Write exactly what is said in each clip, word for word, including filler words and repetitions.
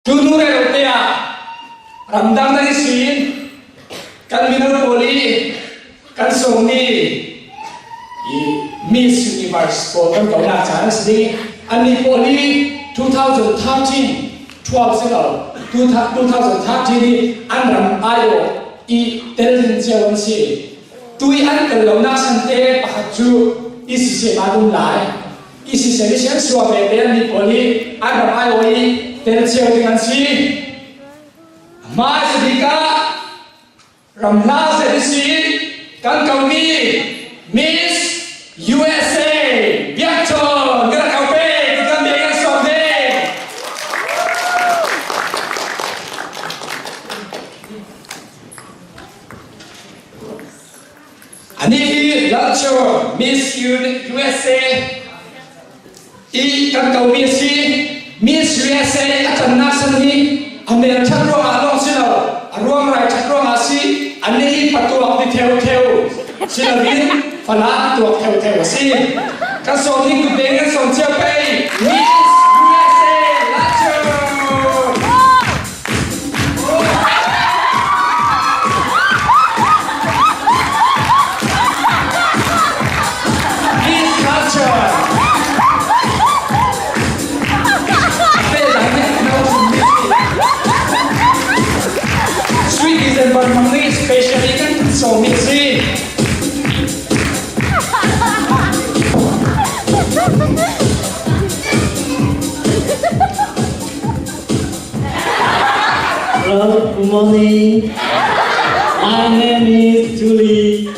Tunu rei lote ah ramdang dang ihsin kan mino pawl hi. Kan sawm ni i Miss Universe pawl kan kohna chan a si ding. Anni pawl hi two thousand thirteen, twelve si lo, two thou-, two thousand thirteen hi an ram aiawh i tel ding ciau an si. Tui an tel lo naksante pakhat cu i siseh ah um lai. I siseh i sian suak vete anni pawl hi an ram aiawh i tel ciau ding an si. Hmaisa bik ah ram hla zet ihsin kan komi Miss U S A Biakchawn kan rak ko pei, kan biak kan sawm ding. Ani hi Lalchawn, Miss U-, U S A i kan komi a si. Miss U S A a ṭannak san hi a mel ṭhat ruangah lawng si lo, a ruangrai ṭhat ruangah a si. Anni hi patuak ni theutheu si loin Falam tuak theutheu a si. Kan sawm ni kut deng kan sawm cio pei. Miss U S A Lalchawn. Miss Lalchawn. Sweet December mangni specially kan sawm mi si. Hello, good morning. My name is Julie.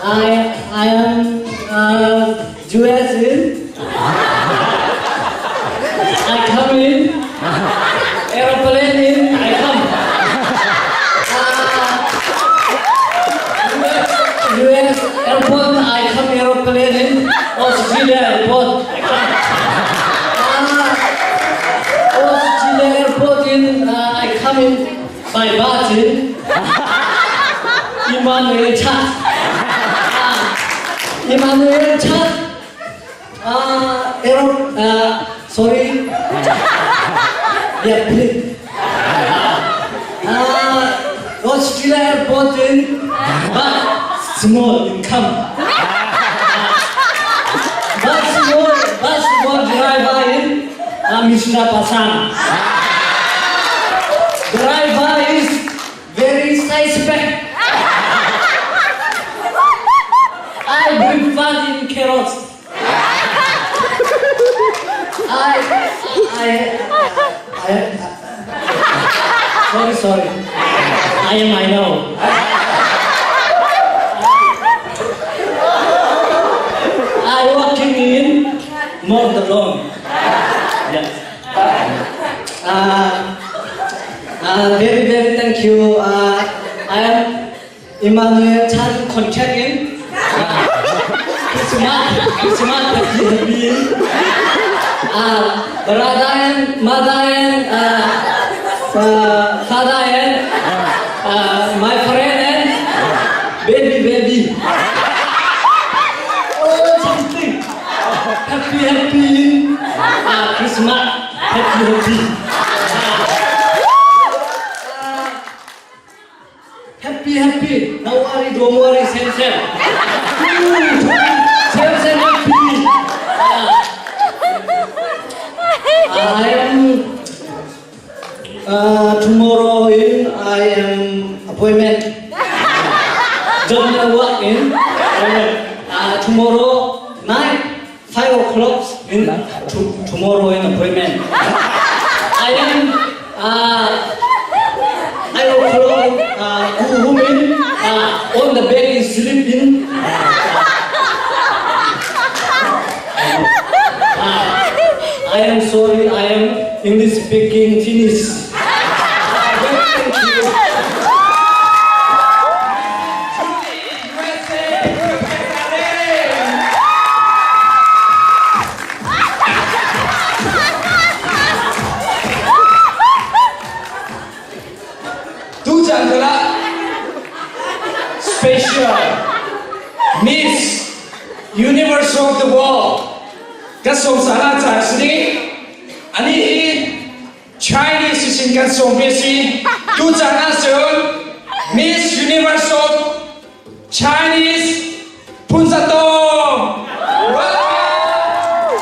I, I am, uh, U S in. I come in aeroplane in, I come. Uh, U S airport, I come aeroplane in. Australia airport, I come. Uh, Australia airport in, uh, I come in. By bus in Immanuel Church. Ah, Immanuel Church. Ah, aero-, ah, sorry. Yeah, please. Ah, Australia airport in, but small income. But small, but small driver in, ah, Mister Pasang. Driver is very suspect. I bring fat in carrots. I, I, I, sorry, sorry. I am, I know. I working in Mortallone. Yes. Uh, uh, very, very thank you. Uh, I am Immanuel Chan contact in. Christmas, Christmas, happy, happy. Uh, brother and mother and, uh, uh, father and, uh, my friend and baby, baby. All something. Happy, happy in, uh, Christmas. Happy, happy. Uh, happy, happy. No worry, don't worry, same, same. Same, same, happy. Uh, I am Uh, tomorrow in I am appointment. Don't know what in. Uh, tomorrow night, five o'clock in to, tomorrow in appointment. I am, uh, five o'clock, uh, who, who mean, uh, on the bed is sleeping. Uh, I am sorry, I am English speaking Chinese. Tuchan kala special Miss Universe of the World ka sawm sana chai sini ani hi Chinese sisin kan sawm mi si. Tu caan ah cun Miss Universe of Chinese Phun Za Tawng. Welcome.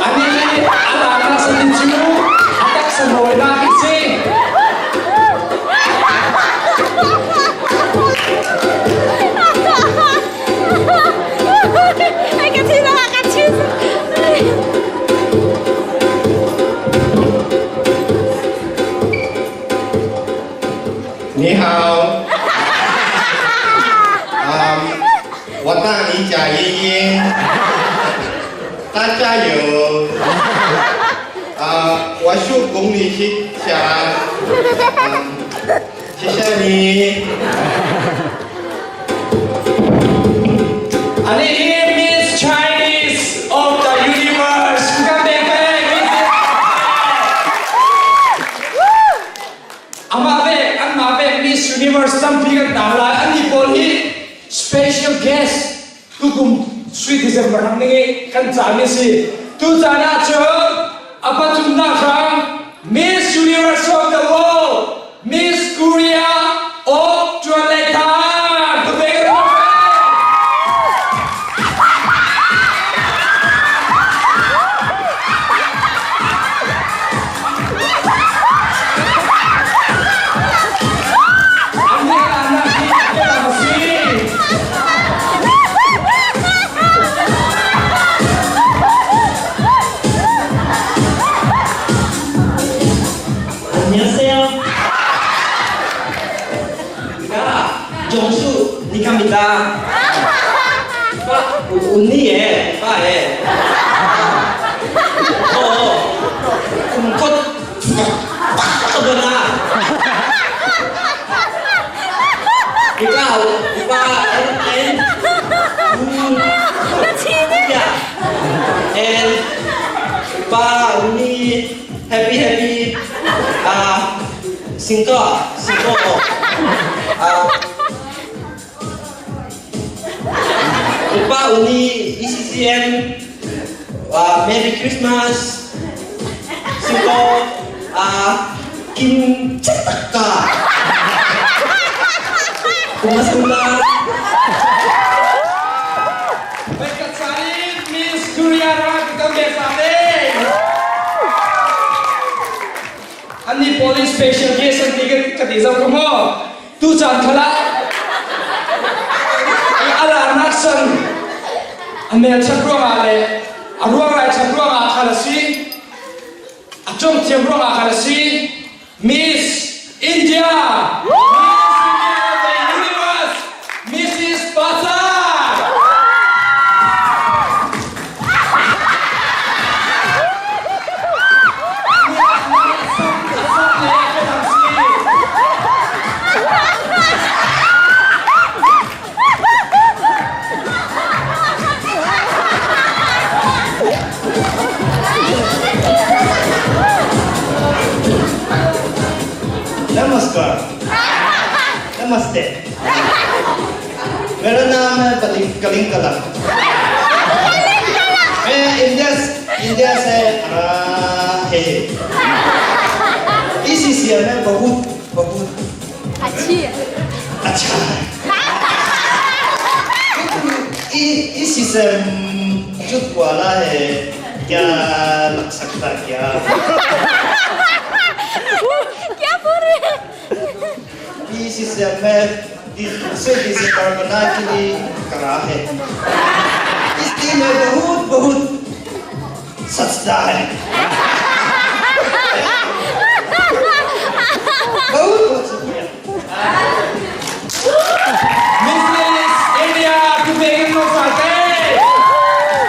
Ani a laknak sati cu a taksa rawinak hi si. Ai, ka thi lo, ka thi. 你好。嗯，我当你假英英，大家有。啊，我是公里去讲，嗯，谢谢你。 Ani hi Miss Chinese of the Universe kan pek pek Miss. Amah vek, anmah vek Miss Universe tampi kan tang lai. Annih pawl hi special guest, tukum sui December hnak ning i kan caan mi si. Tu caan ah cun a pathumnak hrang Miss Universe of the World, Miss Korea of Tuan Lai Than. Tuk pek kan 안녕하세요. 야, 정수, 니 갑니다. 빠, 언니, 예, 빠, 예. 어, 어. 음, 곧, 빠, 빠, 빠, 빠. Ikaw, pa, and, and, mm, yeah. And, pa, uni, happy, happy, ah, singko, singko, ah, pa, uni, E C C M, ah, Merry Christmas. Singko, ah, kim cetaka. Kuma sula. Baik, ka cari Miss Korea rak kita biasa deh. Annih pawl in special guest an ti ka, ka ti zo ko maw? Tu caan khalah a larnak san a melchat ruangah le a ruangrai chat ruangah khan a si, a ṭongthiam ruangah khan a si. Miss India! Miss India of the Universe! Missus Pasar! Namaskar. Namaste. मेरा नाम है कलिंग, कलिंग कला। मैं इंडिया से, इंडिया से आ रहा है। इसी से मैं बहुत, बहुत अच्छी है। अच्छा है। इ-, इसी से, हम्म, जुट वाला है, क्या लग सकता क्या? क्या बोल रहे हैं? इसी से मैं दि-, दूसरे दिसंबर बना के लिए करा है। इसलिए मैं बहुत, बहुत सजदा है। बहुत, बहुत शुक्रिया। Missus India, tu pekin no sate.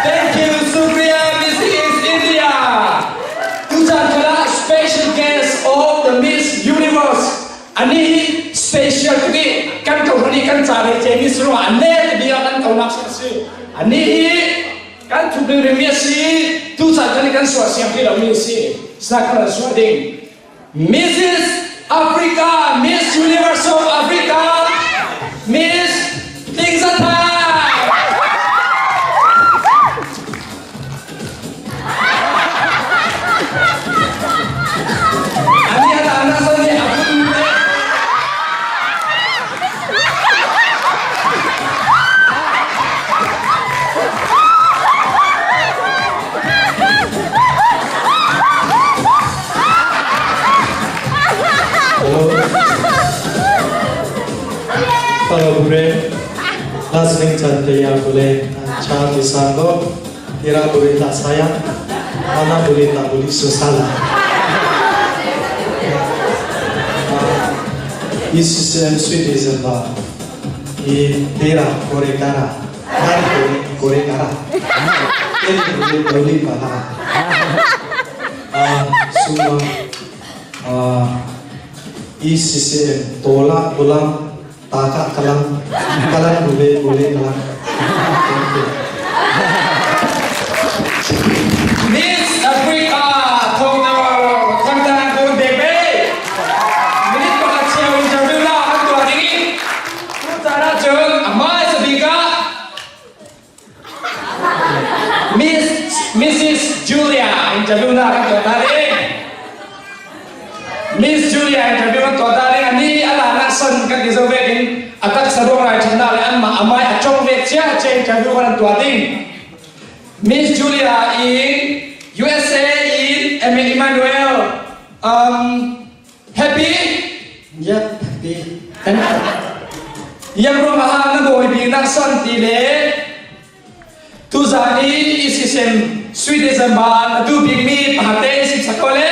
Thank you, shukriya, Missus India. Tu caan khalah special guest of the Miss Universe. Ani hi special tuk i kan kohran i kan caan i cemi si ruangah a nel bia kan kohnak si a si. Ani hi kan thuk ringring mi a si. Tu caan kan i kan suah siang ti lo mi a si. Snak kan suah ding. Missus Africa, Miss Universe of Africa, Miss Ding Za Thang. Ani a ta na sa ni a bun le. Hello. Hello, Bure. Last name Chan Teya Bule. Chan Tisango. Tira Bule ta saya. Ana Bule ta Bule susala. Isu sem sweet is a bar. I tira kore kara. Hari kore kara. Ini Bule Bule para. Ah, semua. Ah, I C C M, Tola, Bulam, Taka, Kalam, Kalam, Bule, Bule, Kalam. Thank you. Miss Africa, Thongno, Thangtang, Bun Bebe. Minute pakhat siau interview la, kan tua ding. Tara jong, amai sabika. Miss, Missus Julia, interview na kan tua ta ding. Miss Julia, interview kan tua ta ding. Ani a la na son kan ti zo vekin, a taksa ruang lai chan na le an ma, amai a chong vek sia, che interview kan tua ding. Miss Julia in U S A in Emma Emmanuel, um, Happy? Yep, happy. Yang ruang a na boi bik na son ti le. Tu zani I C C M sweet December na tu bik mi pahate sim sakole.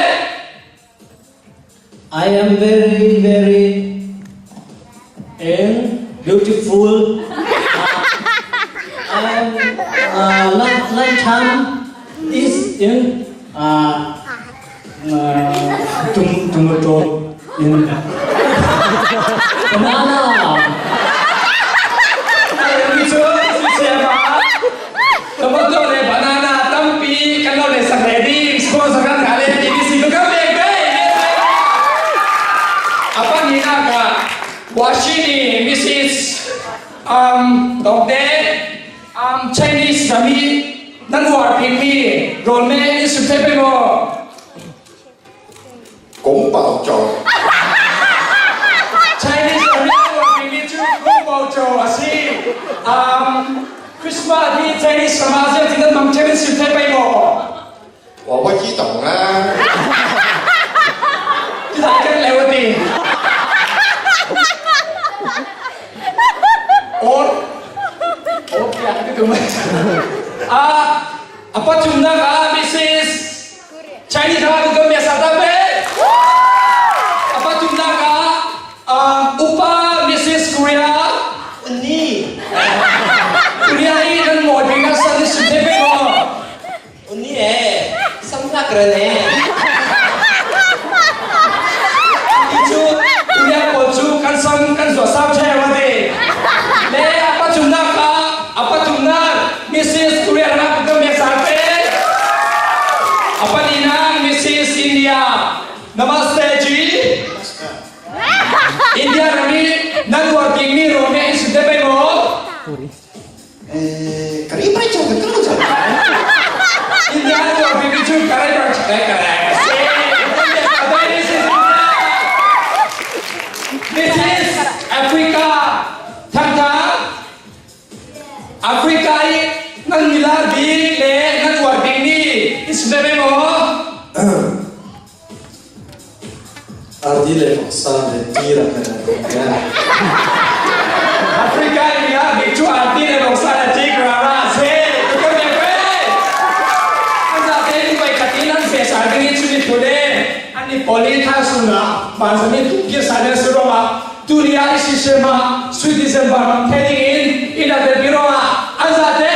I am very, very and beautiful. Uh, I am, uh, long, long time is in, uh, uh, tom-, tomato in banana. Tomato le banana tampi kan lo le sak le ding, sponsor kan ka le ding, si tu kan bek bek. Apa ni na ka, Washini, Missus Um, Dongte, um, Chinese Rami, nan war pin mi, rol me, is te pe mo. Kung Pao Chow. Chinese Rami, nan war pin mi chu, Kung Pao Chow, asi. Um, Christmas ni Chinese Rama, si nan mang Chinese te pe mo. 我不知道啦。Kita akan lewati. Or, or, ya, itu tu. Ah, apa cuma ka, Missus Chinese ka tu kami asal tapi. Apa cuma ka, ah, upa Missus Korea. Ni. Korea ni kan mau dengan sana sudah. Uni e, samlak rane. Ichu, uya pochu, kan sam, kan zo sam chai wate. Le, apa chumna ka, apa chumna, Missus Korea na kutu me sate. Apa nina, Missus India. Namaste ji. India rami, nan war ping ni ro me isu de pe mo. Eh, kari pa cha, kari pa cha. India to bibichu kari pa cha, kari. This is Africa. Thang thang. Africa i nan mila bi le nan war ping ni. Is bebe mo. Ardi le moksa le tira kana. Africa i ya bichu ardi le moksa le tira ra se. Tuka me pe. Asa te ni bai katinan se sa ni chuni tude. Ani poli tha suna. Ban sa ni tuki sa ne suroma. Turia isi sema. Sweet December. Heading in. Ina de biroma. Asa te